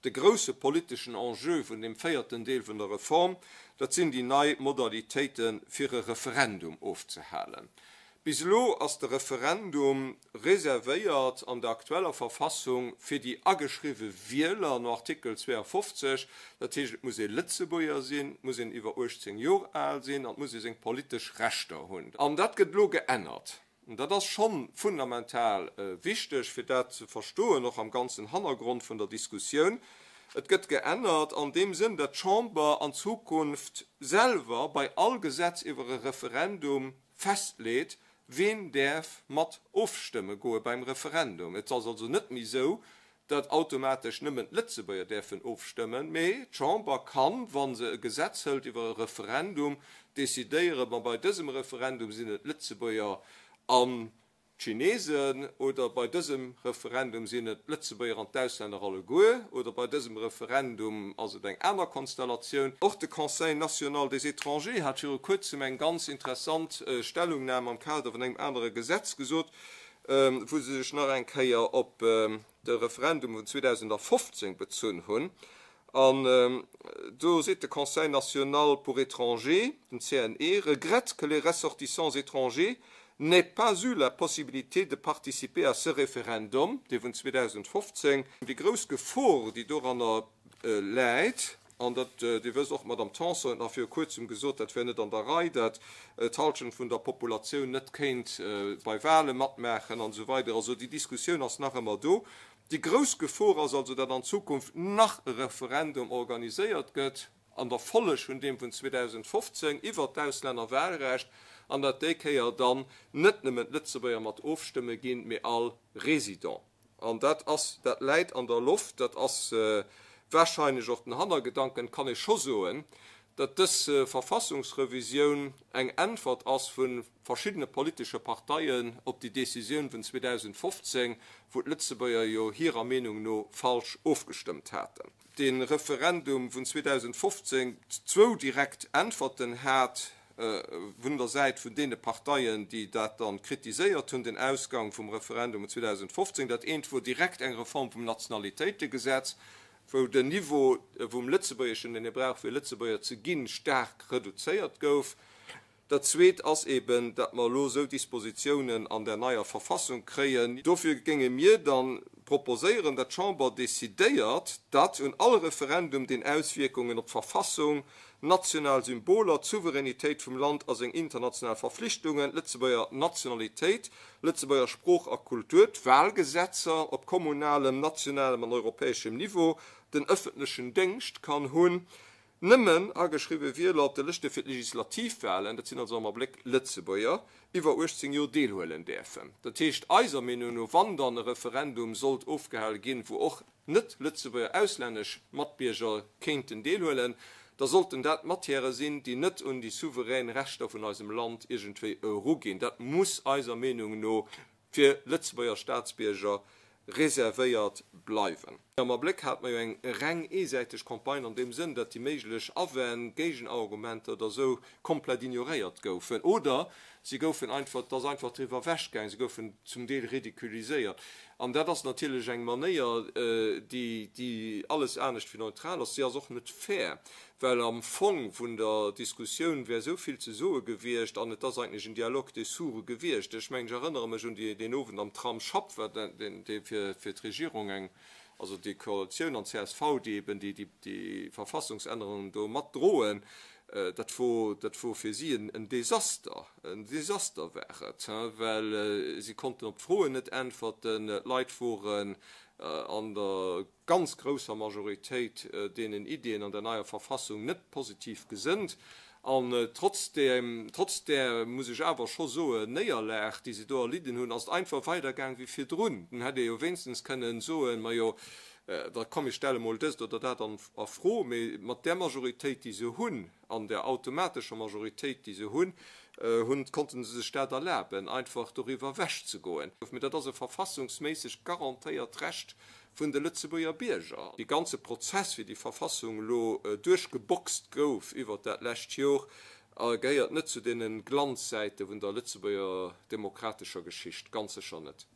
De grousse politeschen Enjeu vun deem véierten Deel vun der Reform, dat sinn déi nei Modalitéite fir e Referendum ofzehalen. Bis elo ass de Referendum reservéiert an der aktueller Verfassung fir déi ageschriwwe Wieler no Artikel 52. Dat heescht, et muss ee Lëtzebuerger sinn, et muss een iwwer 18 Jor al sinn an et muss ee seng politesch Rechter hunn. An dat gëtt elo geännert. Dat ass scho fundamental wichteg, fir dat ze verstoen, och am ganzen Hannergrond vun der Diskussioun. Et gëtt geännert an deem Sënn, datt d'Chamber an Zukunft selwer bei all Gesetz iwwer e Referendum festleet, ween däerf mat ofstëmme goe beim Referendum. Et ass also net méi esou, datt automatesch nëmmen d'Lëtzebuerger däerfen ofstëmmen, mee d'Chamber kann, wa se e Gesetz hëlt iwwer e Referendum, decidéieren, ma bei dësem Referendum sinn et d'Lëtzebuerger an d'Chinesen oder bei dësem Referendum sinn et d'Lëtzebuerger an d'Auslänner alleguer oder bei dësem Referendum ass et eng aner Konstellatioun. Och de Conseil national des étrangers hat viru kuerzem eng ganz interessant Stellungnam am Kader vun engem anere Gesetz gesot, wou se sech nach eng Kéier op de Referendum vun 2015 bezunn hunn. An do seet de Conseil national pour étrangers, den CNE, regrette que les ressortissants étrangers n'aient pas eu la possibilité de participer à ce référendum, dee vun 2015. Déi grouss Gefor, déi doranner läit, an dat, Dir wësst och, d'Madame Tanson huet nach viru Kuerzem gesot, dat wär net an der Rei, dat d'Halschent vun der Populatioun net kéint bei Wahle matmaachen an esou weider. Also déi Diskussioun ass nach ëmmer do. Déi grouss Gefor ass also, datt an Zukunft nach e Referendum organiséiert gëtt, an der Folleg vun deem vun 2015, iwwert d'Auslännerwahlrecht, an datt déi Kéier dann net nëmmen d'Lëtzebuerger mat ofstëmme ginn, mee all Résident. An dat ass, dat läit an der Loft, dat ass wahrscheinlech och den Hannergedanken. Et kann ee scho soen, datt dës Verfassungsrevisioun eng Äntwert ass vu verschiddene politesche Parteien op déi Décisioun vun 2015, wou d'Lëtzebuerger jo hirer Meenung no falsch ofgestëmmt haten. Dee Referendum vun 2015 zwou direkt Äntwerten hat vun der Säit vun deene Parteien, déi dat dann kritiséiert hunn, den Ausgang vum Referendum vun 2015. Dat eent wor direkt eng Reform vum Nationalitéitegesetz, wou den Niveau vum Lëtzebuergeschen, deen ee brauch fir Lëtzebuerger ze ginn, staark reduzéiert gouf. Dat Zweet ass eben, datt mer elo esou Dispositiounen an där neier Verfassung kréien. Dofir géinge mir da proposéieren, datt d'Chamber decidéiert, datt un all Referendum, deen Auswierkungen op d'Verfassung, national Symboler, d'Souveränitéit vum Land a seng international Verflichtungen, d'Lëtzebuerger Nationalitéit, Lëtzebuerger Sprooch a Kultur, d'Wahlgesetzer op kommunalem, nationalem an europäeschem Niveau, den ëffentlechen Déngscht kann hunn, Nëmmen ageschriwwe Wieler op de Lëschte fir d'Legislativwahlen, dat sinn also am Abléck Lëtzebuerger iwwer 18 Joer, deelhuelen däerfen. Dat heescht eiser Meenung no, wann dann e Referendum sollt ofgehale ginn, wou och net-Lëtzebuerger auslännesch Matbierger kéinten deelhuelen, da sollten dat Matièrë sinn, déi net un déi souverän Rechter vun eisem Land iergendwéi eruginn. Dat muss eiser Meenung no fir Lëtzebuerger Staatsbierger reservéiert bleiwen. Am Abléck hate mer jo eng reng eesäiteg Campagne an deem Sënn, datt déi méiglech Awänn, Géigenargumenter oder esou komplett ignoréiert goufen oder si goufen einfach, et ass einfach driwwer ewechgaangen, se goufen zum Deel ridiculiséiert. An dat ass natierlech eng Manéier, déi, déi alles anescht wéi neutral ass. Si ass och net fair. Well am Fong vun der Diskussioun wär esou vill ze soe gewiescht an et ass eigentlech en Dialogue des sourds gewiescht. Ech mengen, ech erënnere mech un deen Owend am Tramsschapp, war dee fir d'Regierung eng, also déi Koalitioun an csv, déi eben déi Verfassungsännerungen do matdroen, dat wor, dat wor fir si en Desaster, en Desaster war et, well si konnten op d'Froen net äntwerten, d'Leit woren an der ganz grousser Majoritéit deenen Iddien an der neier Verfassung net positiv gesënnt. An trotz deem, trotz där, muss ech awer scho soen, Néierlag, déi se do erlidden hunn, ass et einfach weidergaang wéi virdrun. Dann hätt ee jo wéinstens kënnen soen, Majo, da komm mir stelle mol dëst oder dat an a Fro. Mee mat där Majoritéit, déi se hunn, an där automatescher Majoritéit, déi se hunn, hunn, konnte se sech dat erlaben, einfach doriwwer ewechzegoen. Mee dat ass e verfassungsméisseg garantéiert Recht vun de Lëtzebuerger Bierger. Dee ganze Prozess, wéi déi Verfassung elo duerchgeboxt gouf iwwert dat lescht Jor, gehéiert net zu deene Glanzsäite vun der Lëtzebuerger demokratescher Geschicht, ganz sécher net.